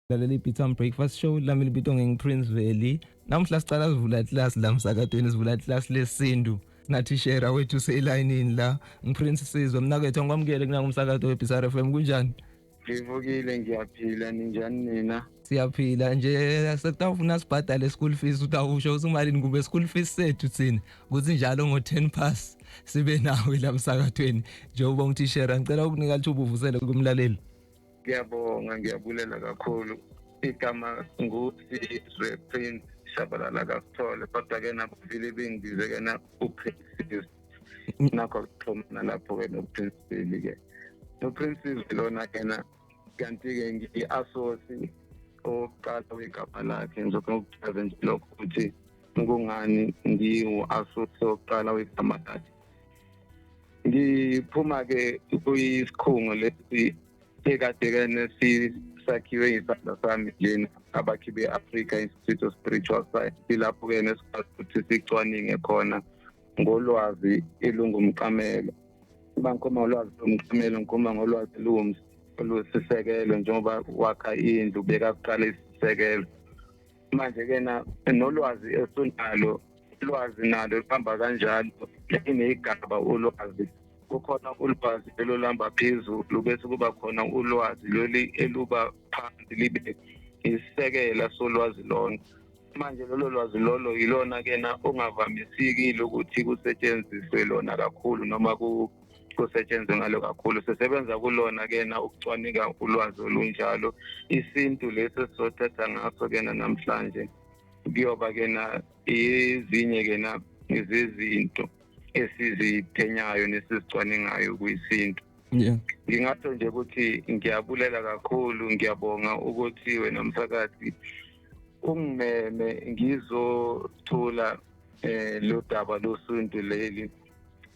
Lalela i-Bitown Breakfast Show lami libitwa ngengi-Prince Valley. Namuhla sicala sivula class la msakatweni, sivula class lesintu. Sinathishera wethu selayinini la, ngiPrince Sizwe. Mnakethu, ngikwamukele kunangu umsakato we-BCR FM, kunjani? Ngivukile, ngiyaphila, ninjani nina? Siyaphila nje, sekutawufuna sibhadale school fees, utawusho ukuthi umalini kube school fees sethu thina kuthi njalo ngo-10 past sibe nawe la msakatweni. Njengoba ungithishera, ngicela ukunika lithuba uvusele kumlaleli. Ngiyabonga, ngiyabulela kakhulu. Igama nguSizwe Prince Shabalala kaSithole, kodwa-ke nabavile bengibize-ke na uPrince Sizwe. Nakho kuxhumana lapho-ke noPrince Veli-ke. NoPrince Sizwe lona-ke na kanti-ke ngiyi-asosi owokuqala wegama lakhe. Ngizofuna ukuchaza nje lokho ukuthi kungani ngiwu-asosi wokuqala wegama lakhe. Ngiphuma-ke kuyisikhungo lesi ekade-ke sakhiwe isandla sami njena, abakhi be-Africa Institute of Spiritual Science, ilapho-ke nesikwazi ukuthi sicwaninge khona ngolwazi elungumqamelo. Uma ngikhuluma ngolwazi lomqamelo, ngikhuluma ngolwazi olusisekelo, njengoba wakha indlu ubeka kuqala isisekelo. Manje-ke na nolwazi esunalo, ulwazi nalo luhamba kanjalo, lineyigaba ulwazi. Kukhona ulwazi elolamba phezulu, bese kuba khona ulwazi lolu eluba phansi libe isisekela solwazi lona. Manje lolo lwazi lolo yilona kena ongavamisikile ukuthi kusetshenziswe lona kakhulu noma kusetshenzwe ngalo kakhulu. Sisebenza kulona kena ukucwaninga ulwazi olunjalo. Isintu lesi esizothatha ngaso kena namhlanje kuyoba kena ezinye kena izinto esiziphenyayo nesizicwaningayo kuyisintu. Ngingasho nje ukuthi ngiyabulela kakhulu, ngiyabonga ukuthi wena msakazi ungimeme ngizothula lo daba losuntu leli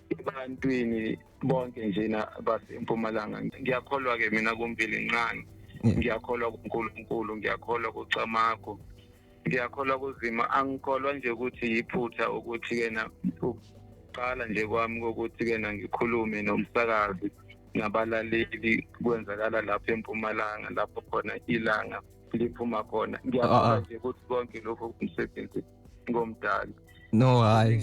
ebantwini bonke njena basempumalanga. Ngiyakholwa ke mina kuMvelinqangi, ngiyakholwa kuNkulunkulu, ngiyakholwa kuCamagu, ngiyakholwa kuzima. Angikholwa nje ukuthi yiphutha ukuthi kena ukuqala nje kwami kokuthi kena ngikhulume nomsakazi nabalaleli kwenzakala lapha eMpumalanga, lapho khona ilanga liphuma khona. Ngiyakholwa nje ukuthi konke lokho kumsebenzi ngomdali. No, hayi,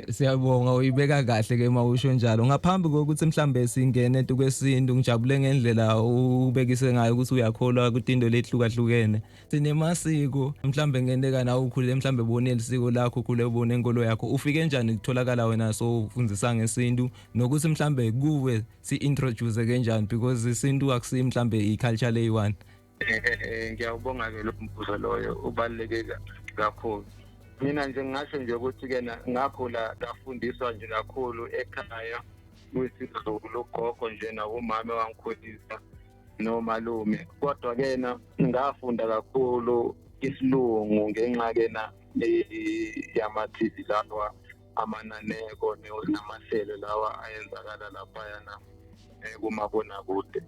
siyabonga, uyibeka kahle ke mawusho njalo. Ngaphambi kokuthi mhlambe singene kwesintu, ngijabule ngendlela ubekise ngayo ukuthi uyakholwa kutinto lehlukahlukene. Sinemasiko, mhlambe ngenteka nawe ukhule mhlambe ubone isiko lakho, ukhule ubone inkolo yakho. Ufike njani kutholakala wena so ufundisa ngesintu, nokuthi mhlambe kuwe si-introduce kanjani, because isintu akusi mhlambe i-culture leyi-one. Ngiyawubonga ke lo mbuzo loyo, ubaluleke kakhulu. Mina nje ngingasho nje ukuthi ke ngakhula ngafundiswa nje kakhulu ekhaya kwisiZulu, ugogo nje nakumama wangikhulisa nomalume, kodwa ke na ngafunda kakhulu isilungu ngenxa ke na yama TV lawa amananeko namahlelo lawa ayenzakala laphayana kumabonakude.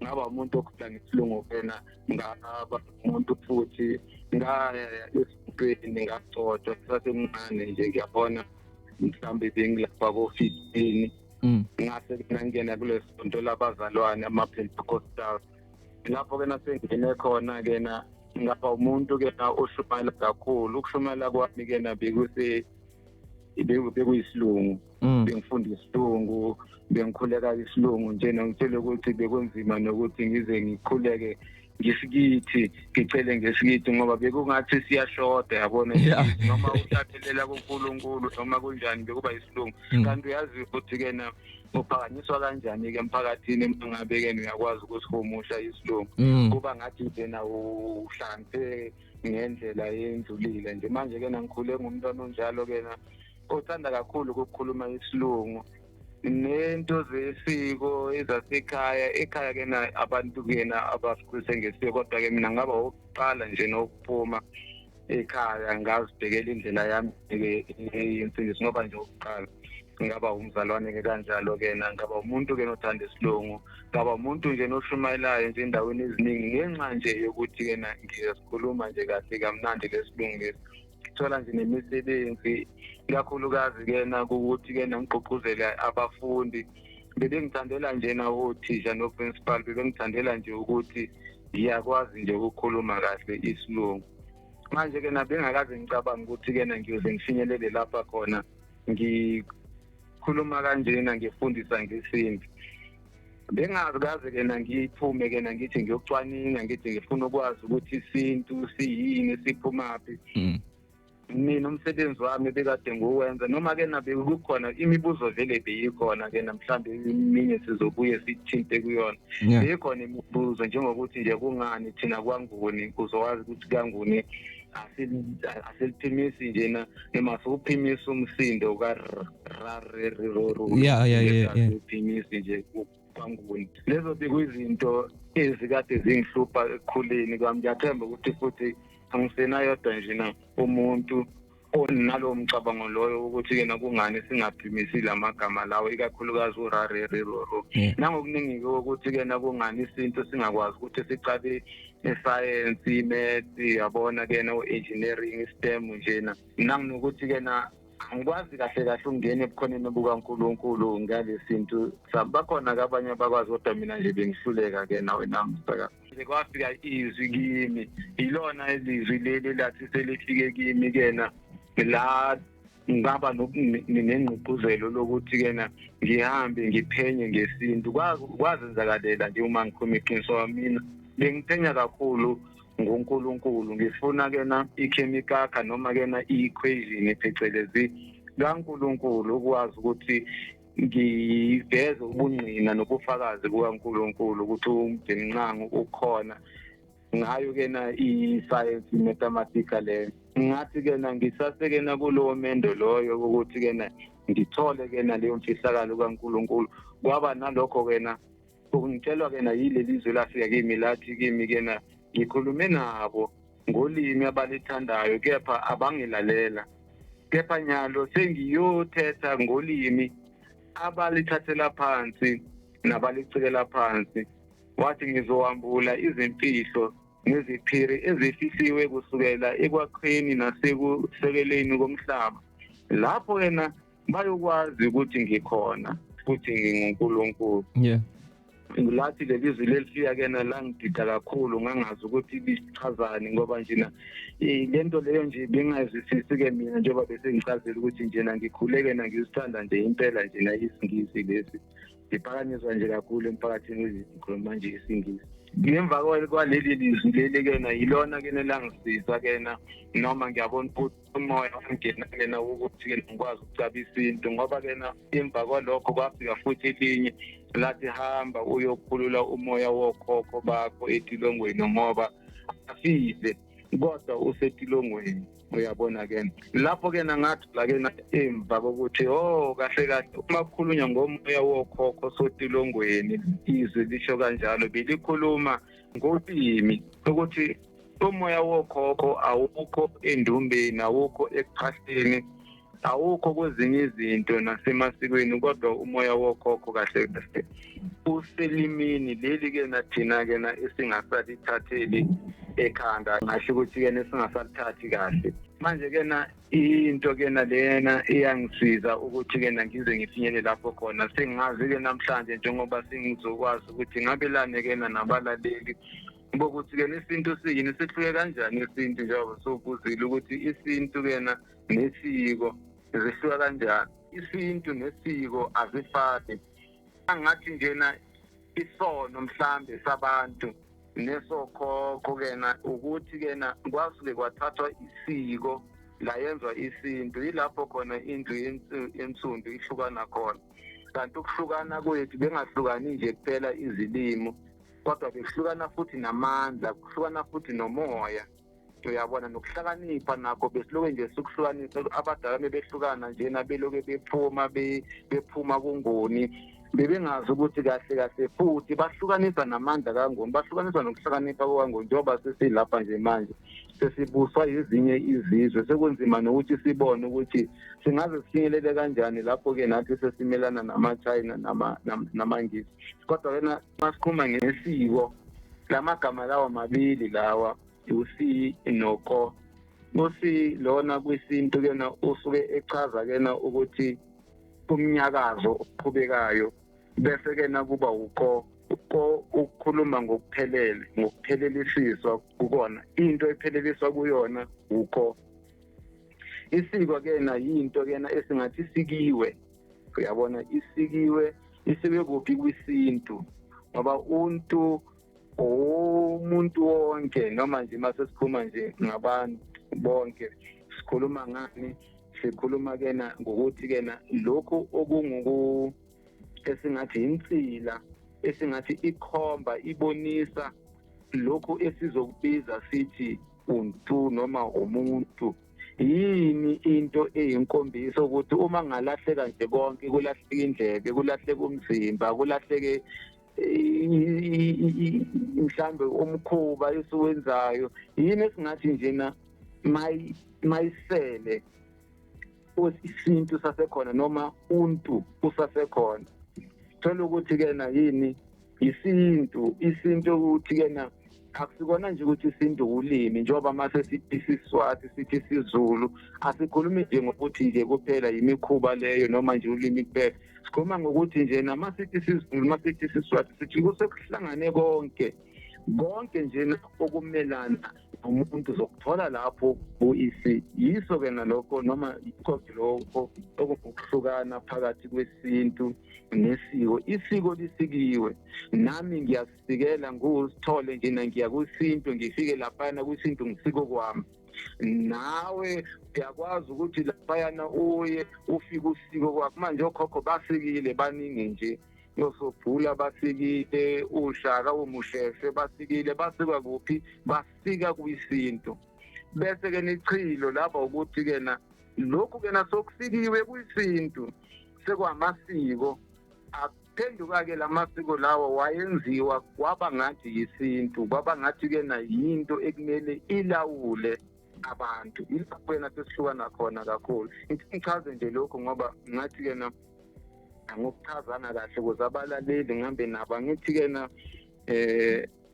Ngaba umuntu okhula ngesilungu kena, ngaba umuntu futhi ngaya esontweni, ngagcotshwa sasemncane nje, ngiyabona mhlawumbe bengilapha ko-15. Ngase ngangena kule sonto labazalwane ama-Pentecostal, lapho ke nasengene khona ke na ngaba umuntu ke na oshumayela kakhulu. Ukushumayela kwami ke na bekuyisilungu, bengifunda isilungu, bengikhuleka isilungu nje. Ngitshele ukuthi bekunzima nokuthi ngize ngikhuleke ngisikithi, ngicele ngesikithi, ngoba bekungathi siyashoda, yabona, noma uhlathelela kuNkulunkulu noma kunjani, bekuba isilungu. Kanti uyazi ukuthi ke na uphakanyiswa kanjani ke emphakathini uma ngabe ke uyakwazi ukusihumusha isilungu, kuba ngathi nje na uhlante ngendlela yendlulile nje. Manje ke ngikhule ngumntwana onjalo ke na othanda kakhulu ukukhuluma isilungu nento zesiko ezasekhaya. Ekhaya ke na abantu ke na abasikhulise ngesiko, kodwa ke mina ngaba owokuqala nje nokuphuma ekhaya ngazibhekela indlela yami ke yemfundiso, ngoba nje okokuqala ngaba umzalwane ke kanjalo ke na ngaba umuntu ke nothanda isilungu, ngaba umuntu nje noshumayelayo nje endaweni eziningi ngenxa nje yokuthi ke na ngiyasikhuluma nje kahle kamnandi lesilungu lesi. Thola nje nemisebenzi, ikakhulukazi ke na ukuthi ke ngigqugquzele abafundi. Bebengithandela njena othisha no-principal, bebengithandela nje ukuthi ngiyakwazi nje ukukhuluma kahle isilungu. Manje-ke bengakaze ngicabanga ukuthi-ke ngiyoze ngifinyelele lapha khona ngikhuluma kanjena ngifundisa ngesintu. Bengazi kaze-ke ngiphume-ke ngithi ngiyocwaninga, ngithi ngifuna ukwazi ukuthi isintu siyini, siphumaphi. Mina umsebenzi wami bekade nguwenza, noma-ke bekukhona imibuzo vele beyikhona-ke, mhlawumbe eminye sizobuye sithinte kuyona. Beyikhona imibuzo njengokuthi nje kungani thina kwaNguni, uzowazi ukuthi kaNguni asiliphimisi njena, noma siwuphimisa umsindo ka r r r r. Yeah. Uphimisi nje kwaNguni. Lezo bekuyizinto ezikade zingihlupha ekukhuleni kwami. Ngiyathemba ukuthi futhi angisenayodwa njena umuntu onalowo mcabango loyo ukuthi-ke kungani singaphimisi lamagama lawo, ikakhulukazi urarereroro. Nangokuningi-ke ukuthi-ke kungani isintu singakwazi ukuthi sicabe isayensi, i-maths, yabona-ke, o-engineering, i-STEM njena. Nanginokuthi-ke angikwazi kahle kahle ukungena ebukhoneni bukaNkulunkulu ngalesintu sami. Bakhona-ke abanye abakwazi, kodwa mina nje bengihluleka-ke nawe namsaka. Kwafika izwi kimi, ilona ilizwi leli lathi selifike kimi kena la ngaba nengqugquzelo lokuthi kena ngihambe ngiphenye ngesintu. Kwazenzakalela nje uma ngikhuluma iqiniso, mina bengiphenya kakhulu ngoNkulunkulu, ngifuna kena ikhemikakha noma kena i-equation phecelezi kaNkulunkulu, ukwazi ukuthi ngiveze ubungqina nobufakazi bukaNkulunkulu ukuthi uMvelinqangi ukhona ngayo kena i-science, mathematics leyo. Ngathi kena ngisasekena kulowo mendo loyo ukuthi kena ngithole kena leyo mfihlakalo kaNkulunkulu. Kwaba nalokho kena ukungitshelwa kena yileli zwi lafika kimi, lathi kimi kena ngikhulume nabo ngolimi abalithandayo kepha abangilalela, kepha nyalo sengiyothetha ngolimi abalithathela phansi nabalicikela phansi. Wathi ngizowambula izimfihlo neziphiri ezifihliwe kusukela ekwakheni nasekusekeleni komhlaba, lapho yena bayokwazi ukuthi ngikhona futhi nginguNkulunkulu. Lathi leli zwi lelifika kena langidida kakhulu, ngangazi ukuthi lichazani, ngoba njena lento leyo nje bengayizwisisi-ke mina, njengoba bese ngichazela ukuthi njena ngikhuleke ngizithanda nje impela njena isingisi lesi, ngiphakanyiswa nje kakhulu emphakathini ngikhuluma nje isingisi. Ngemva kwaleli lizwi leli kena yilona kena langisiza kena, noma ngiyabona ukuthi umoya wangena kena ukuthi ke ngikwazi ukucaba isintu, ngoba kena emva kwalokho kwafika futhi elinye lathi hamba uyokhulula umoya wokhokho bakho etilongweni, ngoba afile kodwa usetilongweni. Uyabona ke lapho ke ngathi la ke emva kokuthi oh kahle kahle uma kukhulunywa ngomoya wokhokho sotilongweni, izwi lisho kanjalo, belikhuluma ngolimi ukuthi umoya wokhokho awukho endumbeni, awukho ekuphahleni, awukho kwezinye izinto nasemasikweni, kodwa umoya wokhokho kahle kahle uselimini leli ke nathina ke na esingasalithatheli ekhanda, ngasho ukuthi ke esingasalithathi kahle. Manje ke na into ke na lena iyangisiza ukuthi ke na ngize ngifinyele lapho khona sengazi ke namhlanje, njengoba sengizokwazi ukuthi ngabelane ke na nabalaleli bokuthi ke isintu siyini, sihluke kanjani isintu, njengoba sokuzile ukuthi isintu kena nesiko zihluka kanjani. Isintu nesiko azifani. Angathi njena isono mhlambe sabantu nesokhokho kena ukuthi kena kwasuke kwathathwa isiko layenzwa isintu, yilapho khona indlu yensundu ihlukana khona. Kanti ukuhlukana kwethu bengahlukani nje kuphela izilimo, kodwa bekuhlukana futhi namandla, kuhlukana futhi nomoya, uyabona, nokuhlakanipha nakho besiloke nje sikuhlukanisa. Abadala bebehlukana njena, beloke bephuma bephuma kuNguni, bebengazi ukuthi kahle kahle futhi bahlukanisa namandla kaNguni, bahlukanisa nokuhlakanipha kukaNguni. Njengoba sesilapha nje manje sesibuswa ezinye izizwe, sekunzima nokuthi sibone ukuthi singaze sifinyelele kanjani lapho-ke nathi sesimelana nama-China namaNgisi. Kodwa-ke masikhuluma ngesiko, lamagama lawa mabili lawa, usi noko, usi lona kwisintu kena usuke echaza kena ukuthi umnyakazo oqhubekayo. Bese ke nakuba uko uko ukukhuluma ngokuphelele, ngokuphelelisiswa kukona into epheleliswa kuyona uko. Isiko kena yinto kena esingathi isikiwe, uyabona, isikiwe, isiwe kuphi? Kwisintu, ngoba untu umuntu wonke, noma nje mase sikhuluma nje ngabantu bonke sikhuluma ngani? Sikhuluma kena ngokuthi kena lokhu okunguku esingathi insila, esingathi ikhomba, ibonisa lokhu esizokubiza sithi untu noma umuntu. Yini into eyinkombiso ukuthi uma ngalahleka nje konke, kulahleka indlebe, kulahleka umzimba, kulahleke mhlambe umkhuba esiwenzayo, yini esingathi njena mayisele isintu sasekhona noma untu usasekhona? Thola ukuthi kena yini isintu. Isintu ukuthi kena akusikona nje ukuthi isintu ulimi, njengoba mase sithi isiSwati, sithi isiZulu, asikhulumi nje ngokuthi nje kuphela imikhuba leyo noma nje ulimi kuphela. Sikhuluma ngokuthi nje nama sithi isiZulu, masithi isiSwati, sithi kusekuhlangane konke konke nje okumelana nomuntu zokuthola lapho u-isi. Yiso ke nalokho noma yikho ke lokho okungukuhlukana phakathi kwesintu nesiko. Isiko lisikiwe, nami ngiyasikela ngusithole nje, ngiya kwisintu, ngifike laphayana kwisintu ngisiko kwami. Nawe uyakwazi ukuthi laphayana uye ufike usiko kwakho. Manje okhokho basikile baningi nje, yosobhula basikile, uShaka uMusheshe basikile. Basika kuphi? Basika kwisintu. Bese ke nichilo lapha ukuthi kena lokhu kena sokusikiwe kwisintu sekwamasiko, aphenduka ke lamasiko lawo wayenziwa kwaba ngathi yisintu, kwaba ngathi kena yinto ekumele ilawule abantu. Ilapho kena sesihlukana khona kakhulu. Ngichaze nje lokhu ngoba ngathi kena angokuchazana kahle ukuze abalaleli ngihambe nabo. Angithi kena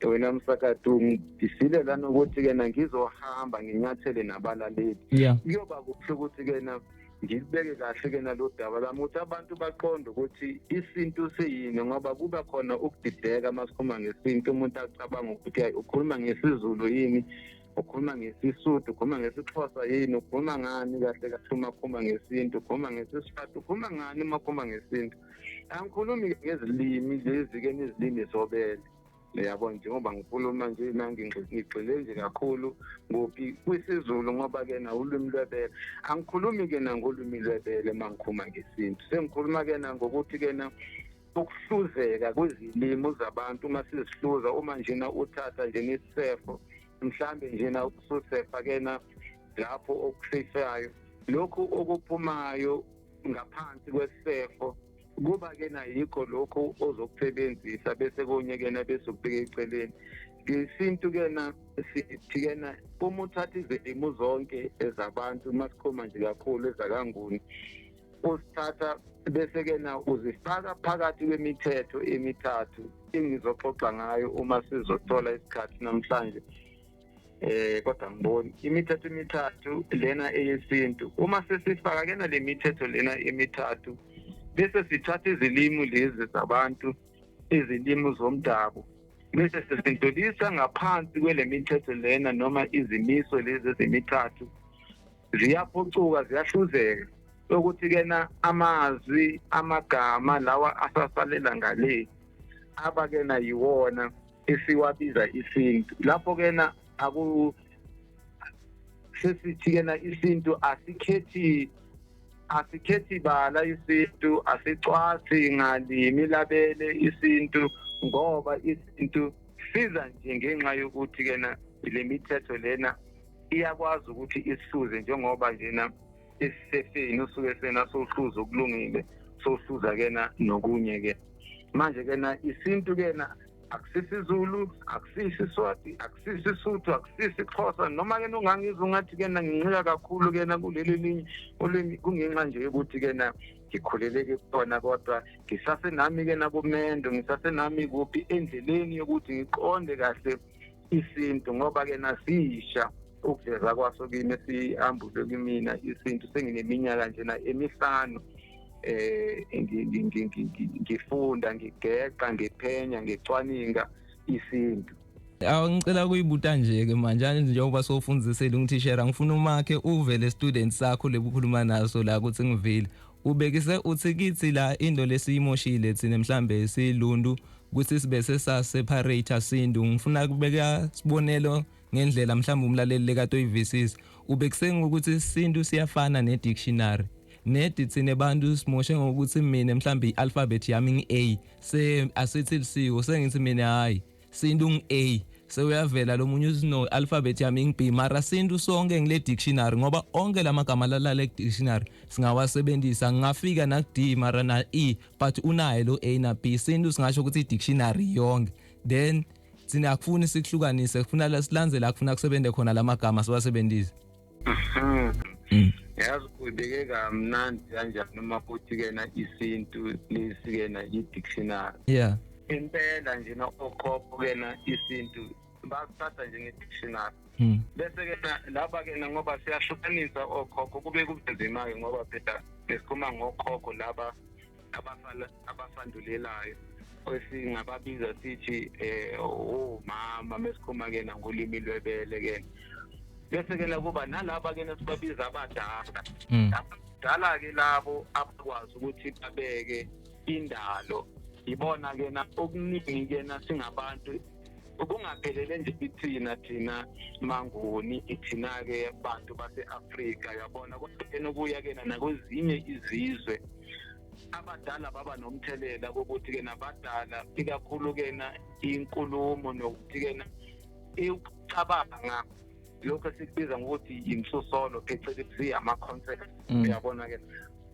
wena msakato ngisile lana ukuthi kena ngizohamba nginyathele nabalaleli. Kuyoba kuhle ukuthi kena ngilibeke kahle kena lo daba lami ukuthi abantu baqonde ukuthi isintu siyini, ngoba kuba khona ukudideka masikhuluma ngesintu, umuntu acabanga ukuthi hayi ukhuluma ngesiZulu yini, ukhuluma ngesiSuthu, ukhuluma ngesiXhosa yini, ukhuluma ngani kahle kahle uma ukhuluma ngesintu, ukhuluma ngesiSwati, ukhuluma ngani uma ukhuluma ngesintu? Angikhulumi ngezilimi lezi ke, nezilimi zobele, uyabona, njengoba ngikhuluma nje ngigxile nje kakhulu kuphi? KwisiZulu, ngoba ke na ulwimi lwebele. Angikhulumi ke na ngolwimi lwebele uma ngikhuluma ngesintu, sengikhuluma ke na ngokuthi ke na ukuhluzeka kwezilimi zabantu uma sizihluza, uma njena uthatha nje nesisefo mhlambe njena ususefa kena lapho okusefayo, lokhu okuphumayo ngaphansi kwesisefo kuba kena yikho lokhu ozokusebenzisa, bese kunye kena bese ukubeka eceleni. Ngesintu kena sithi kena uma uthatha izilimi zonke ezabantu, masikhuluma nje kakhulu ezakaNguni, usithatha bese kena uzifaka phakathi kwemithetho emithathu engizoxoxa ngayo uma sizothola isikhathi namhlanje, kodwa ngiboni imithetho emithathu lena eyesintu. Uma sesifaka kena le mithetho lena emithathu, bese sithatha izilimi lezi zabantu, izilimi zomdabu, bese sesindlulisa ngaphansi kwele mithetho lena noma izimiso lezi ezimithathu, ziyaphucuka, ziyahluzeka, ukuthi kena amazwi, amagama lawa asasalela ngale aba kena yiwona esiwabiza isintu. Lapho kena aku sesithi kena isintu asikhethi bala, isintu asicwasi ngalimi labele isintu, ngoba isintu siza nje ngenxa yokuthi kena le mithetho lena iyakwazi ukuthi isihluze, njengoba njena esisefeni usuke sena sohluza okulungile, sohluza kena nokunye ke. Manje kena isintu kena akusisiZulu, akusisiSwati, akusisiSuthu, akusisiXhosa, noma kena ungangizwa ungathi kena ngincika kakhulu kena kuleli linye ulimi, kungenxa nje yokuthi kena ngikhuleleke kukona, kodwa ngisasenami kena kumendo, ngisasenami kuphi endleleni yokuthi ngiqonde kahle isintu, ngoba kena sisha ukuveza kwaso kimi, esihambule kimina isintu. Sengineminyaka njena emihlanu Ngifunda, ngigeqa, ngiphenya, ngicwaninga isintu. Awu, ngicela kuyibuta nje ke manje, njengoba sowufundisile ungithishera, ngifuna umakhe uvele student sakho lebukhuluma naso la ukuthi ngivile ubekise uthi kithi la into lesiyimoshile thina mhlambe silundu ukuthi sibe sesa separate sintu. Ngifuna kubeka sibonelo ngendlela mhlawumbe umlaleli lekade oyivisisa. Ubekise ngokuthi isintu siyafana ne dictionary, nedi thina bantu simoshe ngokuthi mina mhlawumbe i-alphabet yami ngi-A, se asithi lisiko sengithi mina hayi, sintu ngi-A, sewuyavela lo munye uthi no, alphabet yami ngi-B, mara sintu sonke ngile dictionary, ngoba onke lamagama lalala ku-dictionary singawasebenzisa. Ngingafika naku-D mara na-E, but unaye lo A na B. Sintu singasho ukuthi i-dictionary yonke, then thina akufuni sikuhlukanise, kufuna la silandzela akufuna kusebenze khona lamagama siwasebenzise. Yazi, ubeke kamnandi kanjani uma kuthi kena isintu lesi kena i-dictionary. Impela nje na okhokho kena isintu basithatha njenge-dictionary. Bese kena laba kena, ngoba siyahlukanisa okhokho, kube kunzima-ke, ngoba phela besikhuluma ngokhokho laba abasala abasandulelayo, esingababiza sithi omama mesikhuluma kena ngolimi lwebele ke. Bese kena kuba nalaba kena sibabiza abadala. Abadala ke labo abakwazi ukuthi babeke indalo, ibona kena okuningi kena singabantu kungaphelele nje ithina, thina manguni, ithina ke bantu base-Afrika, yabona, kodwa kena kuya kena nakwezinye izizwe abadala baba nomthelela kokuthi ke nabadala ikakhulu kena inkulumo nokuthi kena ukucabanga lokho esikubiza ngokuthi insusolo, phecelezi ama-concept. Uyabona ke,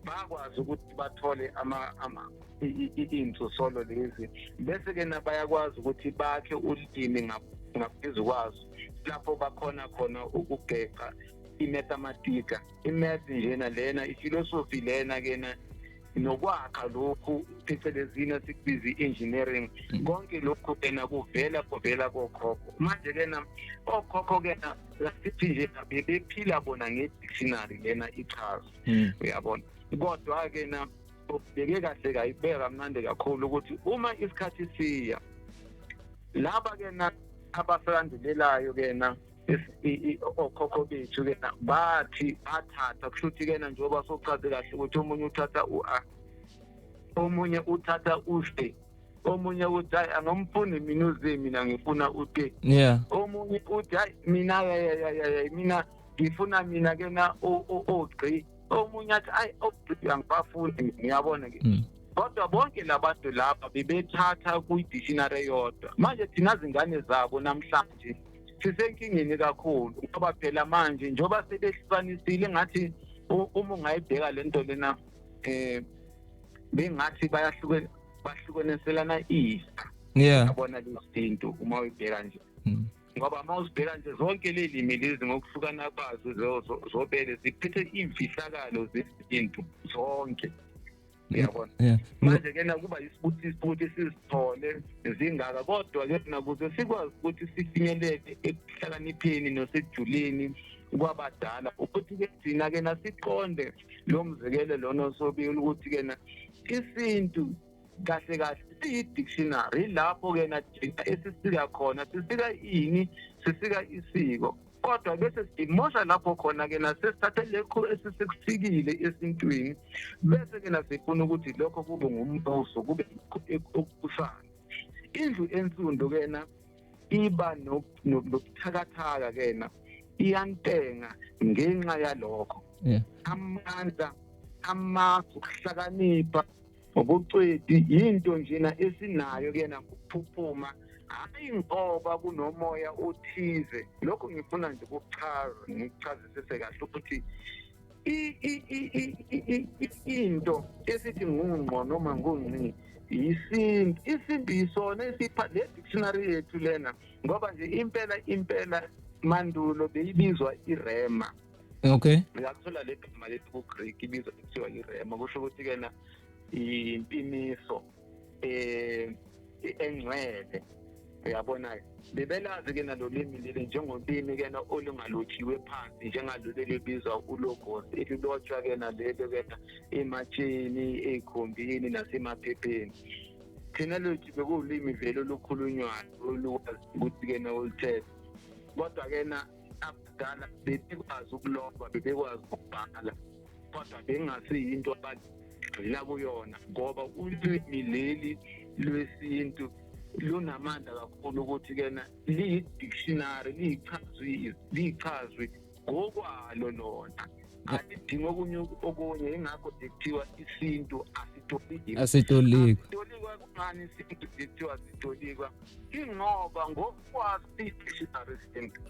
bayakwazi ukuthi bathole ama iy'nsusolo lezi, bese ke bayakwazi ukuthi bakhe ulimi ngaphezu kwazo, lapho bakhona khona ukugeqa i-mathematica, i-math njena lena, ifilosofi lena kena, nokwakha lokhu phecelezini sikubiza i-engineering. Konke lokhu kena kuvela kokhokho. Manje kena okhokho kena sithi nje bebephila bona nge-dictionary lena ichaza. Uyabona, kodwa ke na ubheke kahle, kayibeka kamnandi kakhulu ukuthi uma isikhathi siya laba kena abasalandulelayo kena okhokho bethu kena bathi bathatha, kusho ukuthi kena njengoba sochaze kahle ukuthi omunye uthatha u-A, omunye uthatha u-C, omunye uthi hayi, angimfuni mina u-Z, mina ngifuna u-T. Omunye uthi hayi, mina mina ngifuna mina kena ogqi, omunye athi hayi, ogqi angibafuni, ngiyabona ke. Kodwa bonke labantu laba bebethatha kwi-dictionary eyodwa. Manje thina zingane zabo namhlanje sisenkingeni kakhulu, ngoba phela manje njengoba sebehlukanisile, ngathi uma ungayibheka lento lena bengathi bayahlukene, bahlukaniselana ifa. Yabona, lesintu uma uyibheka nje, ngoba uma uzibheka nje zonke leli lezi ngokuhlukana kwazo zobele ziphethe imfihlakalo zesintu zonke, uyabona. Manje ke nakuba isibusiso ukuthi sizithole zingaka, kodwa ke nakuze sikwazi ukuthi sifinyelele ekuhlakanipheni nosejuleni kwabadala, ukuthi ke thina ke nasiqonde lo mzekelo lona osobile ukuthi ke na isintu kahle kahle siyi-dictionary, lapho ke na thina esisika khona, sisika ini, sisika isiko, kodwa bese simosha lapho khona ke nasesithathe lokho esisekusikile esintwini, bese ke nasifuna ukuthi lokho kube ngumbuso, kube okubusayo. Indlu ensundu kena iba nobuthakathaka kena, iyantenga ngenxa yalokho. Amandla, amasu, ukuhlakanipha, ubucweti, yinto njena esinayo kena ngokuphuphuma, hayi ngoba kunomoya othize. Lokho ngifuna nje ukuchaza, ngikuchazisise kahle ukuthi into esithi ngungqo noma ngungci yisintu. Isintu yisona esipha le dictionary yethu lena, ngoba nje impela impela mandulo beyibizwa irema. Uyakuthola le gama lethi ku-Greek ibizwa kuthiwa irema, kusho ukuthi kena impimiso engcwele. Uyabona-ke, bebelazi-ke nalolimi leli njengolimi-ke olungalotshiwe phansi, njengalolu elibizwa ulogos, elilotshwa-ke nalelo-ke ematsheni, ey'khombini nasemaphepheni. Thina lwethu bekuwulimi vele olukhulunywayo, olukwazi ukuthi-ke oluthethe, kodwa-ke na abadala bebekwazi ukuloba, bebekwazi ukubhala, kodwa bengasiyinto abagxila kuyona, ngoba ulimi leli lwesintu lunamandla kakhulu ukuthi-ke liyi-dictionary, liyichazwi ngokwalo lona, alidingi okunye. Ingakho kuthiwa isintu asitolikwa. Asitolikwa. Asitolikwa. Kungani isintu kuthiwa asitolikwa? Ingoba ngokwazi i-dictionary isintu,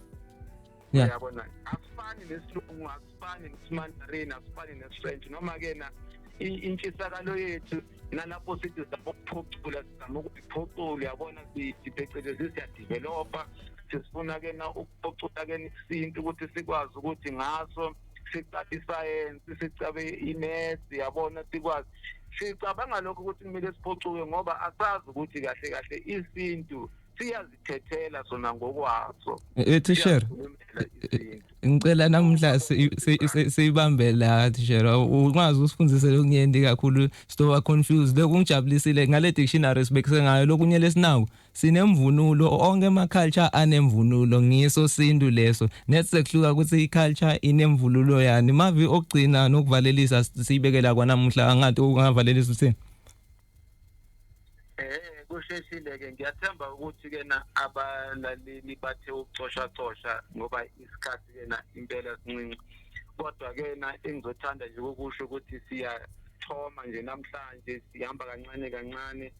uyabona, asifani nesilungu, asifani nesimandarin, asifani nesi-French, noma-ke na intshisakalo yethu nalapho sithi sizama ukuphucula, sizama ukuziphucula, uyabona, sithi phecelezi siyadevelopa, sifuna-ke na ukuphucula-ke isintu ukuthi sikwazi ukuthi ngaso sicabe isayensi, sicabe i-maths, uyabona, sikwazi. Sicabanga lokho ukuthi kumele siphucuke, ngoba asazi ukuthi kahle kahle isintu siyazithethela sona ngokwaso. Teacher, Siyazikhulumela isintu. Ngicela namuhla siyibambe la, teacher. Ungazi usifundise lokunyenti kakhulu, sitoba confused. Lokungijabulisile ngale dictionary sibekise ngayo, lokunye lesinako, sinemvunulo, onke ama culture anemvunulo, ngiso sintu leso. Nethi sekuhluka ukuthi i-culture inemvunulo yani. Mavi okugcina nokuvalelisa siyibekela kwanamuhla, angathi ungavalelisa uthini? Kusheshile ke, ngiyathemba ukuthi ke na abalaleli bathe ukucosha cosha, ngoba isikhathi ke na impela sincinci, kodwa ke na engizothanda nje ukusho ukuthi siyathoma nje namhlanje, sihamba kancane kancane.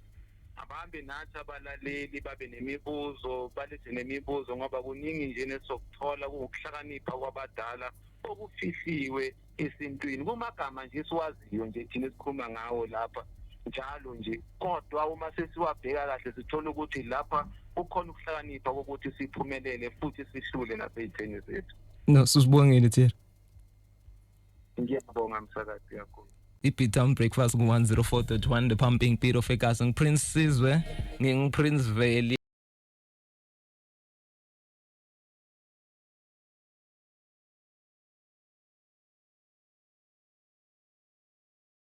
Abahambe nathi abalaleli, babe nemibuzo, balethe nemibuzo, ngoba kuningi nje nesokuthola kuwukuhlakanipha kwabadala okufihliwe esintwini, kumagama nje esiwaziyo nje thina esikhuluma ngawo lapha njalo nje, kodwa uma sesiwabheka kahle sithola ukuthi lapha kukhona ukuhlakanipha kokuthi siphumelele futhi sihlule nasey'theni zethu. No, sisibongile, teacher. Ngiyabonga, msakazi, kakhulu. I-Beat Breakfast ku-104.1, the pumping beat of ekasi. NgiPrince Sizwe, ngingu-Prince Veli.